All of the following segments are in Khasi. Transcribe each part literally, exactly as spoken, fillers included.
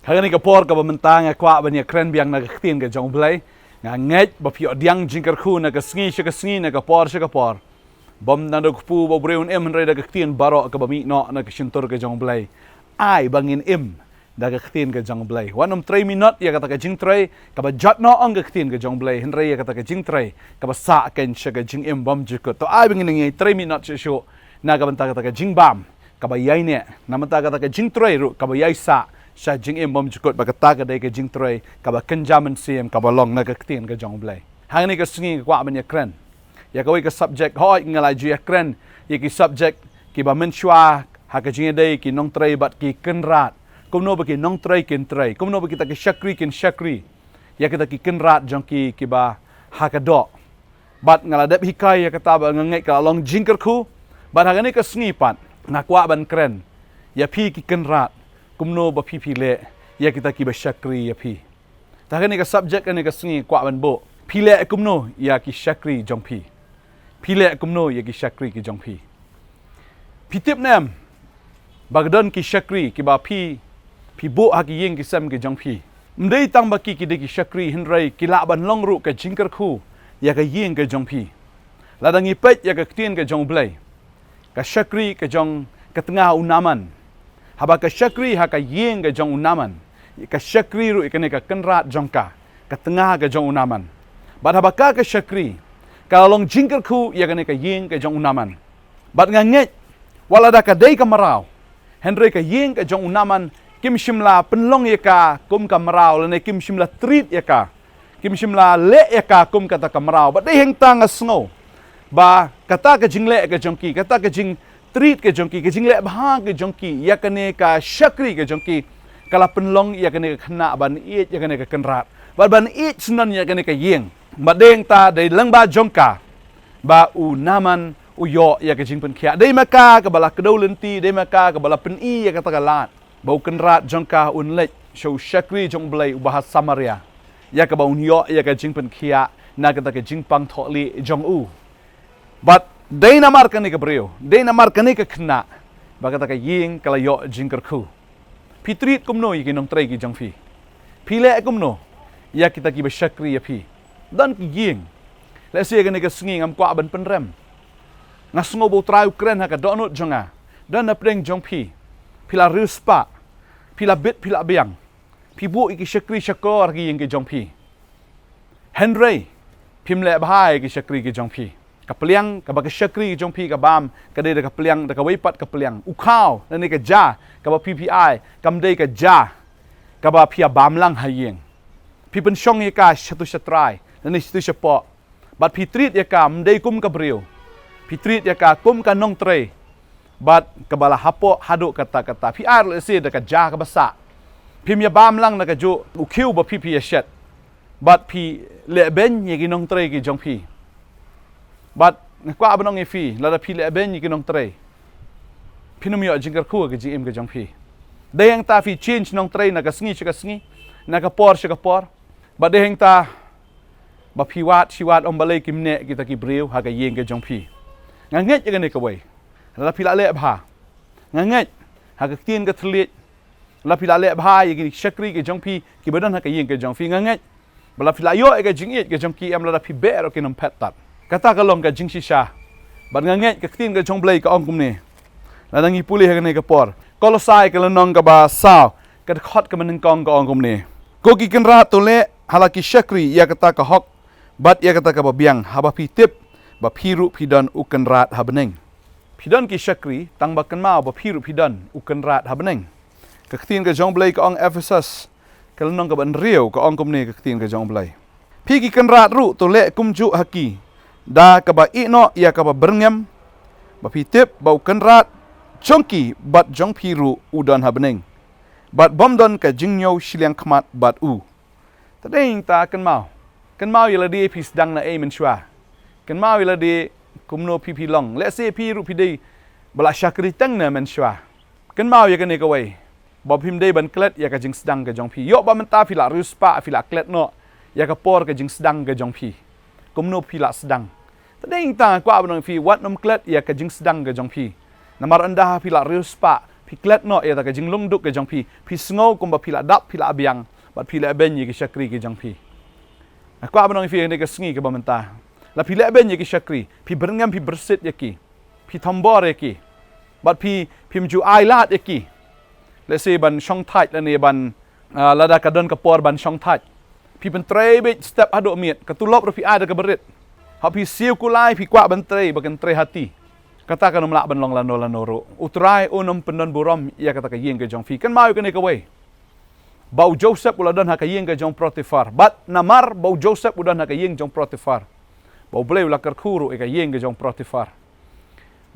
Ha kane ka por kaba mynta nga kwah ban ïakren biang na ka ktien ka jong U Blei. Nga ngeit ba phi ïoh diang jingkyrkhu na ka sngi sha ka sngi, na ka por sha ka por. Bym naduh kpu ba u briew un im, hynrei da ka ktien baroh kaba mih noh na ka shyntur ka jong U Blei. Ai ba ngin im da ka ktien ka jong U Blei. Wat nym trei minot ïa kata ka jingtrei kaba jot noh ong ka ktien ka jong U Blei, hynrei ïa kata ka jingtrei kaba sah kein sha ka jingim bymjukut. To ai ba ngin ïa trei minot shuh shuh na ka bynta kata ka jingbam kaba ïaineh, na ka bynta kata ka jingtrei ruh kaba ïaisah sha jingim bymjukut, ba kata ka dei ka jingtrei kaba kynja mynsiem kaba long na ka ktien ka jong U Blei. Ha kane ka sngi nga kwah ban ïakren ïa kawei ka subject. Hooid, nga la ju ïakren ïa ki subject kiba mynshuwa ha ka jingïadei ki nongtrei bad ki kynrad. Kumno ba ki nongtrei kin trei, kumno ba kita ki shakri kin shakri ïa kita ki kynrad jong ki kiba ha ka doh. Bad nga la dep hikai ïa kata ba nga ngeit ka la long jingkyrkhu. Bad ha kane ka sngi pat nga kwah ban kren ïa phi ki kynrad, kumno ba phi phi leh ïa kita kiba shakri ïa phi. Ta kane ka subject kane ka sngi kwah ban buh, phi leh kumno ïa ki shakri jong phi. Phi leh kumno ïa ki shakri ki jong phi. Phi tip ne em ba ka don ki shakri kiba phi, phi buh ha ki ïing ki sem ki jong phi? Ym dei tang ba ki ki dei ki shakri, hynrei ki lah ban long ruh ka jingkyrkhu ïa ka ïing ka jong phi. Lada ngi peit ïa ka ktien ka jong U Blei, ka shakri ka jong ka tnga u Naman. Haba ka shakri ha ka ïing ka jong u Naman, ka shakri ruh ïa kane ka kynrad jong ka, ka tnga ka jong u Naman. Bad haba ka ka shakri ka la long jingkyrkhu ïa kane ka ïing ka jong u Naman. Bad nga ngeit wat lada ka dei ka mraw, hynrei ka ïing ka jong u Naman kim shym la pynlong ïa ka kum ka mraw, lane kim shym la treat ïa ka, kim shym la leh ïa ka kum kata ka mraw. Bad dei hangta nga sngew ba kata ka jingleh ka jong ki, kata ka jingtreat ka jong ki, ka jingleh bha ka jong ki ïa kane ka shakri ka jong ki, ka la pynlong ïa kane ka khynnah ban ïeit ïa kane ka kynrad, bad ban ïeit syndon ïa kane ka ïing. Bad dei hangta dei lyngba jong ka ba u Naman u ïoh ïa ka jingpynkhiah. Dei ma ka kaba la kdew lynti, dei ma ka kaba la pyni ïa kata ka lad ba u kynrad jong ka un leit sha u shakri jong U Blei uba ha Samaria, ïa kaba un ïoh ïa ka jingpynkhiah na kata ka jingpang thohlieh jong u. Bad dei namar kane ka briew, dei namar kane ka khynnah ba kata ka ïing ka la ïoh jingkyrkhu. Phi treat kumno ïa ki nongtrei ki jong phi? Phi leh kumno ïa kita kiba shakri ïa phi? Don ki ïing, lehse kane ka sngi ngam kwah ban pynrem, nga sngew ba U Trai u kren ha ka dohnud jong nga. Don na pdeng jong phi, phi la riewspah, phi la bit, phi la biang, phi buh ïa ki shakri shakor ha ki ïing ki jong phi. Hynrei phim leh bha ïa ki shakri ki jong phi. Ka pliang kaba ka shakri ki jong phi ka bam ka dei da ka pliang, da kawei pat ka pliang. U khaw lane ka ja kaba phi phi ai kam dei ka ja kaba phi ïa bam lang ha ïing. Phi pynshong ïa ka shatu shatrai lane shatu shapoh. Bad phi treat ïa ka ym dei kum ka briew, phi treat ïa ka kum ka nongtrei. Bad kaba la hapoh haduh katta katta, phi ai lehse da ka ja kaba sah. Phim ïa bam lang na kajuh u khiew ba phi phi ïa shet. Bad phi leh beiñ ïa ki nongtrei ki jong phi. Bad nga kwah ban ong ïa phi, lada phi leh beiñ ïa ki nongtrei, phin ym ïoh jingkyrkhu ha ka jingim ka jong phi. Dei hangta phi change nongtrei na ka sngi sha ka sngi, na ka por sha ka por. Bad dei hangta ba phi wad shi wad ym balei kim neh kita ki briew ha ka ïing ka jong phi. Nga ngeit ïa kane kawei, lada phi la leh bha, nga ngeit ha ka ktien ka thylliej, lada phi la leh bha ïa ki shakri ki jong phi kiba don ha ka ïing ka jong phi, nga ngeit ba lada phi la ïoh ïa ka jingïeit ka jong ki, em, lada phi beh ruh kin ym phet tat. Kata ka long ka jingshisha. Bad nga ngeit ka ktien ka jong U Blei ka ong kumne, lada ngi pule ha kane ka por, Kolosai ka lynnong kaba saw, ka dkhot kaba nyngkong ka ong kumne: Ko ki kynrad, to leh ha la ki shakri ïa kata ka hok bad ïa kata kaba biang, haba phi tip ba phi ruh phi don u kynrad ha bneng. Phi don ki shakri, tang ba kynmaw ba phi ruh phi don u kynrad ha bneng. Ka ktien ka jong U Blei ka ong, Ephesos ka lynnong kaba hynriew ka ong kumne ka ktien ka jong U Blei: Phi ki kynrad ruh, to leh kumjuh ha ki, da kaba ïeh noh ïa kaba byrngem, ba phi tip ba u kynrad jong ki bad jong phi ruh u don ha bneng, bad bym don ka jingñiew shiliang khmat bad u. Ta dei hangta, kynmaw, kynmaw ïa lade phi sdang na ei mynshuwa. Kynmaw ïa lade kumno phi phi long. Lehse phi ruh phi dei ba la shakri teng na mynshuwa. Kynmaw ïa kane kawei, ba phim dei ban klet ïa ka jingsdang ka jong phi. Ïoh ba mynta phi la riewspah, phi la klet noh ïa ka por ka jingsdang ka jong phi. Kumno phi la sdang? Ta dei hangta nga kwah ban ong ïa phi, wat nym klet ïa ka jingsdang ka jong phi. Namar ynda phi la riewspah, Ki klet noh ïa kata ka jinglong duk ka jong phi. Phi sngew kumba phi la dap, phi la biang, bad phi la beiñ ïa ki shakri ki jong phi. Nga kwah ban ong ïa phi ha kane ka sngi kaba mynta, la phi la beiñ ïa ki shakri, phi byrngem, phi byrsit ïa ki, phi thombor ïa ki, bad phi, phim ju ai lad ïa ki. Lehse ban shong thait lane ban, ah, lada ka don ka por ban shong thait, phi pyntrei beit step haduh miet, ka tulop ruh phi ai da kaba rit. Haba phi siew kulai phi kwah ban trei ba kan trei hati. Kata kan ym lah ban long lano lano ruh. U Trai un ym pyndon burom ïa kata ka ïing ka jong phi. Kynmaw ïa kane kawei, ba u Joseph u la don ha ka ïing ka jong Potiphar. Bad namar ba u Joseph u don ha ka ïing jong Potiphar, ba U Blei u la kyrkhu ruh ïa ka ïing ka jong Potiphar.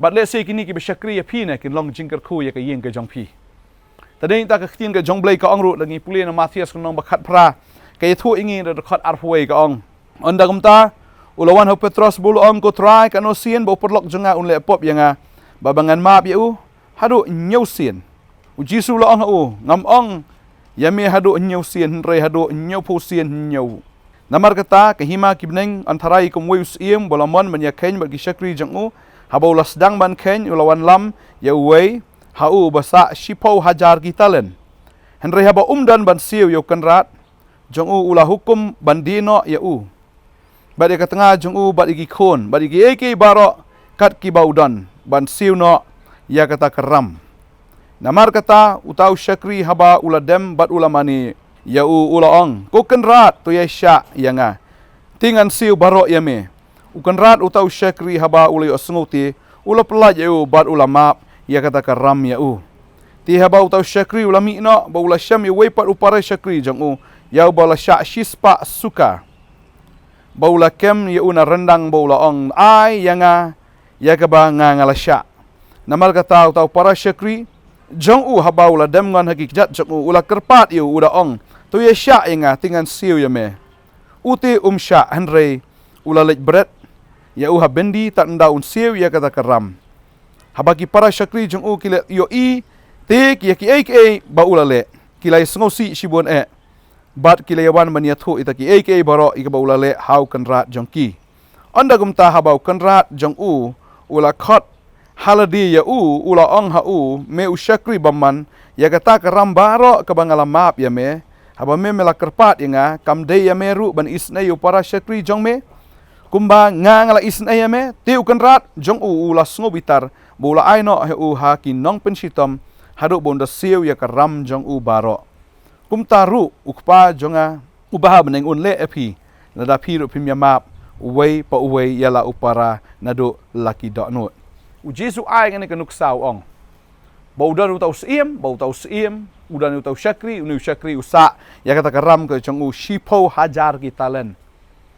Bad lehse kine kiba shakri ïa phi ne kin long jingkyrkhu ïa ka ïing ka jong phi. Te dei nangta ka ktien ka jong U Blei ka ong ruh, lada ngi pule na Mathaios ka lynnong ba khatphra, ka ïathuh ïa ngi na dkhot arphew wei, ka ong: Ynda kumta, u la wan ha u Petros bad u la ong, Ko Trai, katno sien ba u paralok jong nga un leh pop ïa nga, bad ba ngan map ïa u? Haduh hynñiew sien? U Jisu u la ong ha u, Ngam ong ïa me haduh hynñiew sien, hynrei haduh hynñiewphew sien hynñiew. Namar kata, ka hima ki bneng yn tharai kum uwei u syiem ba la mon ban ïakheiñ bad ki shakri jong u. Haba u la sdang ban kheiñ, u la wanlam ïa uwei ha u uba sah shiphew hajar ki talent. Hynrei haba um don ban siew ïa u kynrad jong u, u la hukum ban die noh ïa u, bad ïa ka tnga jong u, bad ïa ki khun, bad ïa kiei kiei baroh kat kiba u don, ban siew noh ïa kata ka ram. Namar kata, uta u shakri haba u la dem bad u la mane ïa u, u la ong, Ko kynrad, to ïaishah ïa nga, te ngan siew baroh ïa me. U kynrad uta u shakri haba u la ïohsngew te, u la pyllait ïa u bad u la map ïa kata ka ram ïa u. Te haba uta u shakri u la mih noh, bad u la shem ïa uwei pat u para shakri jong u, ïa uba la shah shispah suka, bad u la kem ïa u na ryndang, bad u la ong, Ai ïa nga ïa kaba nga, nga la shah. Namar kata, uta u para shakri jong u, haba u la dem ngon ha ki kjat jong u, u la kyrpad ïa u, u da ong, To ïaishah ïa nga, te ngan siew ïa me. U te um shah, hynrei u la leit bret ïa u ha byndi tad ynda un siew ïa kata ka ram. Haba ki para shakri jong u ki la ïohi te ïa kiei kiei ba u la leh, ki la ïasngewsih shibun eh, bad ki la ïawan ban ïathuh ïa kita kiei kiei baroh ïa kaba u la leh ha u kynrad jong ki. Ynda kumta, haba u kynrad jong u u la khot ha lade ïa u, u la ong ha u, Me u shakri bymman, ïa kata ka ram baroh kaba nga la map ïa me, haba me, me la kyrpad ïa nga, kam dei ïa me ruh ban isynei ïa u para shakri jong me kumba nga, nga la isynei ïa me? Te u kynrad jong u u la sngewbitar, bad u la ai noh ha u ha ki nongpynshitom, haduh ba un da siew ïa ka ram jong u baroh. Kumta ruh, u Kpa jong nga uba ha bneng un leh ïa phi, lada phi ruh phim ïamap uwei pa uwei ïa la u para naduh la ki dohnud. U Jisu u ai kane ka nuksa, u ong, ba u don uta u syiem, ba uta u syiem u don uta u shakri, une u shakri u sah ïa kata ka ram ka jong u shiphew hajar ki talent.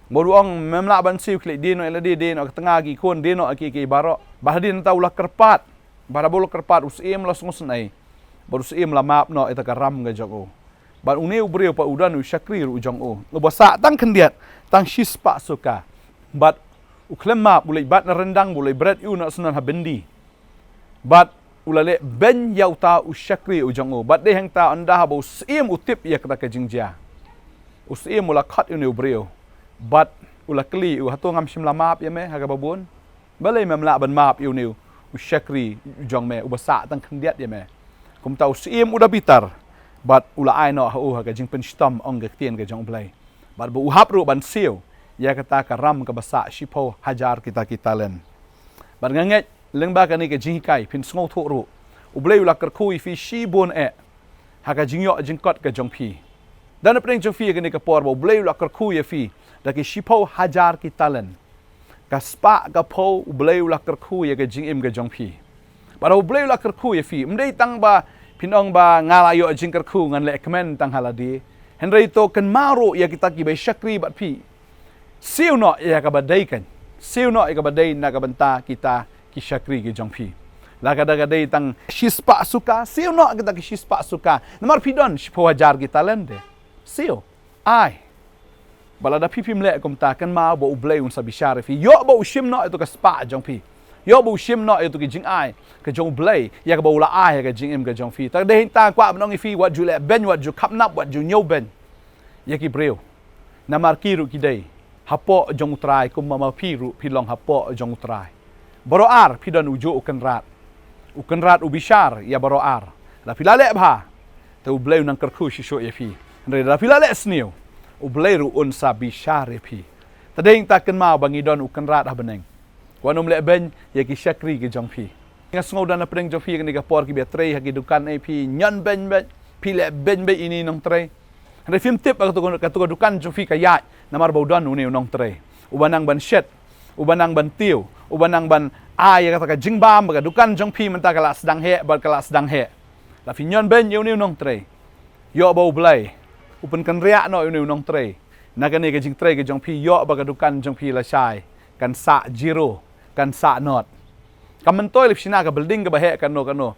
Bad u ong, Mem lah ban siew, khie leit die noh ïa lade, die noh ïa ka tnga ki khun, die noh ïa kiei kiei baroh. Bad hadien nangta u la kyrpad. Bad haba u la kyrpad, u syiem u la sngewsynei, bad u syiem u la map noh ïa kata ka ram ka jong u. Bad une u briew pat u don u shakri ruh u jong u, uba sah tang khyndiat, tang shispah suka. Bad u khlem map, u leit bat na ryndang, bad u leit bret ïa u noh syndon ha byndi. Bad u la leh beiñ ïa uta u shakri u jong u. Bad dei hangta, ynda haba u syiem u tip ïa kata ka jingjia, u syiem u la khot ïa une u briew bad u la kylli ïa u, Hato ngam shym la map ïa me ha kaba bun? Balei mem lah ban map ïa une u shakri u jong me, uba sah tang khyndiat ïa me? Kumta u syiem u da bitar, bad u la ai noh ha u ha ka jingpynshitom, ong ka ktien ka jong U Blei. Bad ba u hap ruh ban siew ïa kata ka ram kaba sah shiphew hajar kita ki talent. Bad nga ngeit lyngba kane ka jinghikai phin sngewthuh ruh, U Blei u la kyrkhu ïa phi shibun eh ha ka jingïoh jingkot ka jong phi. Don napdeng jong phi ha kane ka por ba U Blei u la kyrkhu ïa phi da ki shiphew hajar ki talent. Ka spah ka phew, U Blei u la kyrkhu ïa ka jingim ka jong phi. Bad U Blei u la kyrkhu ïa phi, ym dei tang ba phin ong ba, Nga la ïoh jingkyrkhu, ngan leh kmen tang ha lade. Hynrei to kynmaw ruh ïa kita kiba shakri bad phi. Siew noh ïa kaba dei, kan, siew noh ïa kaba dei na ka bynta kita ki shakri ki jong phi. Lada ka dei tang shispah suka, siew noh kita ki shispah suka. Namar phi don shiphew hajar ki talent de. Siew, ai. Bad lada phi phim leh kumta, kynmaw ba U Blei un sa bishar ïa phi. Ïoh ba u shim noh ïa uto ka spah jong phi. Ïoh ba u shim noh ïa uto ki jingai ka jong U Blei ïa kaba u la ai ha ka jingim ka jong phi. Te dei hangta kwah ban ong ïa phi, wat ju leh beiñ, wat ju khapnap, wat ju ñiew beiñ ïa ki briew. Namar ki ruh ki dei hapoh jong U Trai kumba ma phi ruh phi long hapoh jong U Trai. Baroh ar phi don ujuh u kynrad. U Kynrad u bishar ïa baroh ar. Lada phi la leh bha, te U Blei un nang kyrkhu shuh shuh ïa phi. Hynrei lada phi la leh sniew, U Blei ruh un sa bishar ïa phi. Te dei nangta kynmaw ba ngi don U Kynrad ha bneng. Wat nym leh beiñ ïa ki shakri ki jong phi. Nga sngew don ha pdeng jong phi kane ka por kiba trei ha ki dukan, eh, phi ñion beiñ beit, phi leh beiñ beit ïa ine i nongtrei. Hynrei phim tip ba katu, katu ka dukan jong phi ka ïaid namar ba u don une u nongtrei uba nang ban shet, uba nang ban tiew, uba nang ban ai ïa kata ka jingbam ba ka dukan jong phi mynta ka la sdang heh bad ka la sdang heh. La phi ñion beiñ ïa une u nongtrei, ïoh ba U Blei u pynkynriah noh ïa une u nongtrei. Na kane ka jingtrei ka jong phi, ïoh ba ka dukan jong phi lashai kan sah zero, kan sah not. Kam myntoi lei phi shna ka building kaba heh katno katno.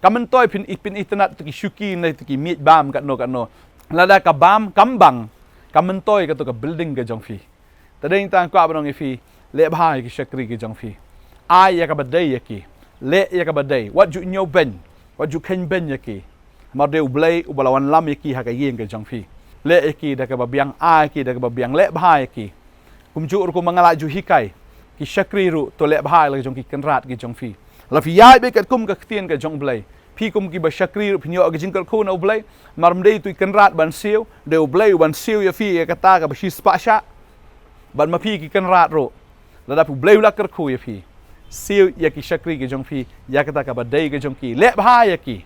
Kam myntoi phin i, phin itynnad ïa ki shuki ne ïa ki miej bam katno katno. Lada ka bam kam bang, kam myntoi katu ka building ka jong phi. Te dei nangta nga kwah ban ong ïa phi, leh bha ïa ki shakri ki jong phi. Ai ïa kaba dei ïa ki. Leh ïa kaba dei. Wat ju ñiew beiñ. Wat ju kheiñ beiñ ïa ki. Namar dei U Blei uba la wanlam ïa ki ha ka ïing ka jong phi. Leh ïa ki da kaba biang, ai ïa ki da kaba biang, leh bha ïa ki. Kumjuh ruh kumba nga la ju hikai, ki shakri ruh to leh bha ïa la ki jong ki kynrad ki jong phi. La phi ïaid beit katkum ka ktien ka jong U Blei, phi kum kiba shakri ruh phin ïoh ka jingkyrkhu na U Blei. Namar ym dei tu i kynrad ban siew, dei U Blei uban siew ïa phi ïa kata kaba shispah shah. Bad ma phi ki kynrad ruh, lada U Blei u la kyrkhu ïa phi, siew ïa ki shakri ki jong phi ïa kata kaba dei ka jong ki. Leh bha ïa ki.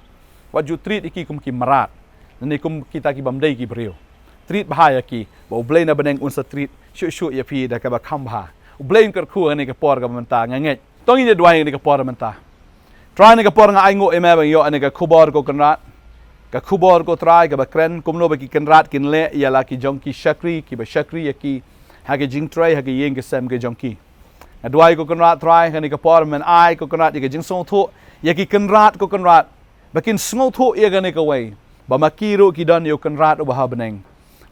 Wat ju treat ïa ki kum ki mrad, ne kum kita ki bym dei ki briew. Treat bha ïa ki, ba U Blei na bneng un sa treat shuh shuh ïa phi da kaba kham bha. U Blei un kyrkhu ha kane ka por kaba mynta. Nga ngeit, to ngin ïa duwai ha kane ka por mynta. Trai, ha kane ka por nga ainguh ïa me ba ngi ïoh ïa kane ka khubor ko Kynrad. Ka khubor ko Trai kaba kren kumno ba ki kynrad kin leh ïa la ki jong ki shakri, kiba shakri ïa ki ha ki jingtrei, ha ki ïing ki sem ki jong ki. Nga duwai ko Kynrad Trai, ha kane ka por men ai ko Kynrad ïa ka jingsngewthuh ïa ki kynrad ko Kynrad, ba kin sngewthuh ïa kane kawei, ba ma ki ruh ki don ïa u Kynrad uba ha bneng.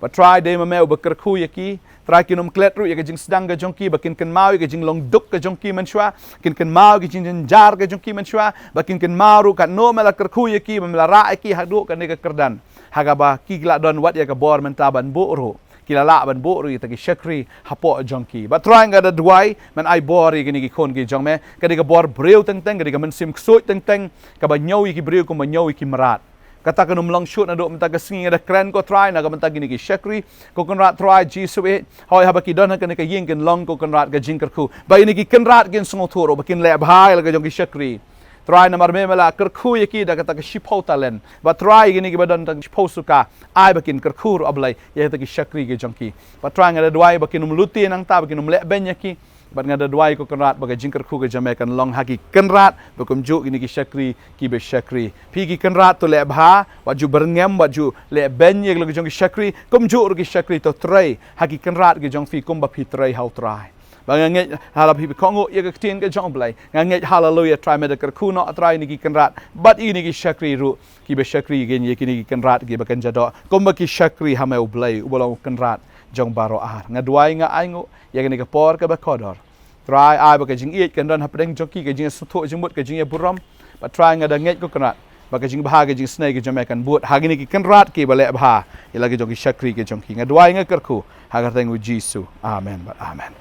Ba Trai, dei ma me uba kyrkhu ïa ki. Trai, kin ym klet ruh ïa ka jingsdang ka jong ki, ba kin kynmaw ïa ka jinglong duk ka jong ki mynshuwa, kin kynmaw ïa ka jingjynjar ka jong ki mynshuwa, ba kin kynmaw ruh katno me la kyrkhu ïa ki, ba me la rah ïa ki haduh kane ka kyrdan, ha kaba ki la don wat ïa ka bor mynta ban buh ruh, ki la lah ban buh ruh ïa kita ki shakri hapoh jong ki. Ba Trai, nga da duwai men ai bor ïa kine ki khun ki jong me, ka dei ka bor briew teng teng, ka dei ka mynsiem ksuid teng teng, kaba ñiew ïa ki briew kumba ñiew ïa ki mrad. Kata kan ym long shuh naduh mynta ka sngi. Nga da kren ko Trai na ka bynta kine ki shakri ko Kynrad Trai Jisu eh. Hooid, haba ki don ha kane ka ïing kin long ko Kynrad ka jingkyrkhu, ba ïa kine ki kynrad kin sngewthuh ruh ba kin leh bha ïa la ka jong ki shakri. Trai, namar me me la kyrkhu ïa ki da kata ka shiphew talent. Ba Trai, ïa kine kiba don tang shiphew suka, ai ba kin kyrkhu ruh, A Blei, ïa kita ki shakri ki jong ki. Ba Trai, nga da duwai ba kin ym lute nangta, ba kin ym leh beiñ ïa ki. Bad nga da duwai ko Kynrad ba ka jingkyrkhu ka jong me kan long ha ki kynrad, ba kumjuh kine ki shakri kiba shakri. Phi ki kynrad to leh bha, wat ju byrngem, wat ju leh beiñ ïa la ki jong ki shakri. Kumjuh ruh ki shakri to trei ha ki kynrad ki jong phi kumba phi trei ha u Trai. Ba nga ngeit ha la phi kohnguh ïa ka ktien ka jong U Blei, nga ngeit, haleluya, Trai, me da kyrkhu noh Trai ïa kine ki kynrad bad ïa kine ki shakri ruh, kiba shakri ïa kine ki kynrad kiba kynja doh kumba ki shakri ha me U Blei uba long u Kynrad jong baroh ar. Nga duwai, nga ainguh ïa kane ka por kaba kordor. Trai, ai ba ka jingïeit kan don hapdeng jong ki, ka jingïasngewthuh jingmut, ka jingïaburom. Ba Trai, nga da ngeit ko Kynrad ba ka jingbha ka jingisynei ka jong me kan bud ha kine ki kynrad kiba leh bha ïa la ki jong ki shakri ki jong ki. Nga duwai, nga kyrkhu ha ka kyrteng u Jisu. Amen bad amen.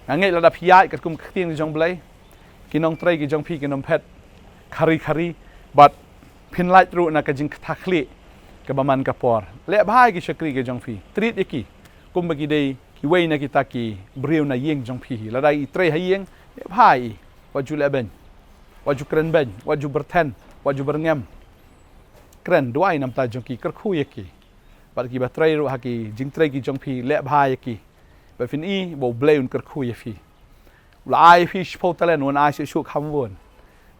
Nga ngeit lada phi ïaid katkum ka ktien ka jong U Blei, ki nongtrei ki jong phi kin ym phet khari khari, bad phin lait ruh na ka jingktah khlieh kaba man ka por. Leh bha ïa ki shakri ki jong phi, treat ïa ki kumba ki dei kiwei na kita ki briew na ïing jong phi hi. Lada i trei ha ïing, leh bha ïa i. Wat ju leh beiñ, wat ju kren beiñ, wat ju byrthen, wat ju byrngem. Kren, duwai na bynta jong ki, kyrkhu ïa ki. Bad kiba trei ruh ha ki jingtrei ki jong phi, leh bha ïa ki. Ba phin i ba U Blei un kyrkhu ïa phi. U la ai ïa phi shiphew talent, un ai shuh shuh kham bun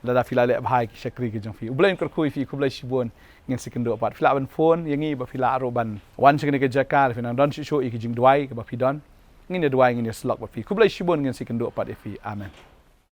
lada phi la leh bha ïa ki shakri ki jong phi. U Blei un kyrkhu ïa phi. Khublei shibun. Ngin sa ïakynduh pat. Phi lah ban phone ïa ngi, ba phi lah ruh ban wan sha kane ka jaka, phi nang don shuh shuh ïa ki jingduwai kaba phi don. Ngin ïa duwai, ngin ïa syllok bad phi. Khublei shibun. Ngin sa ïakynduh pat ïa phi. Amen.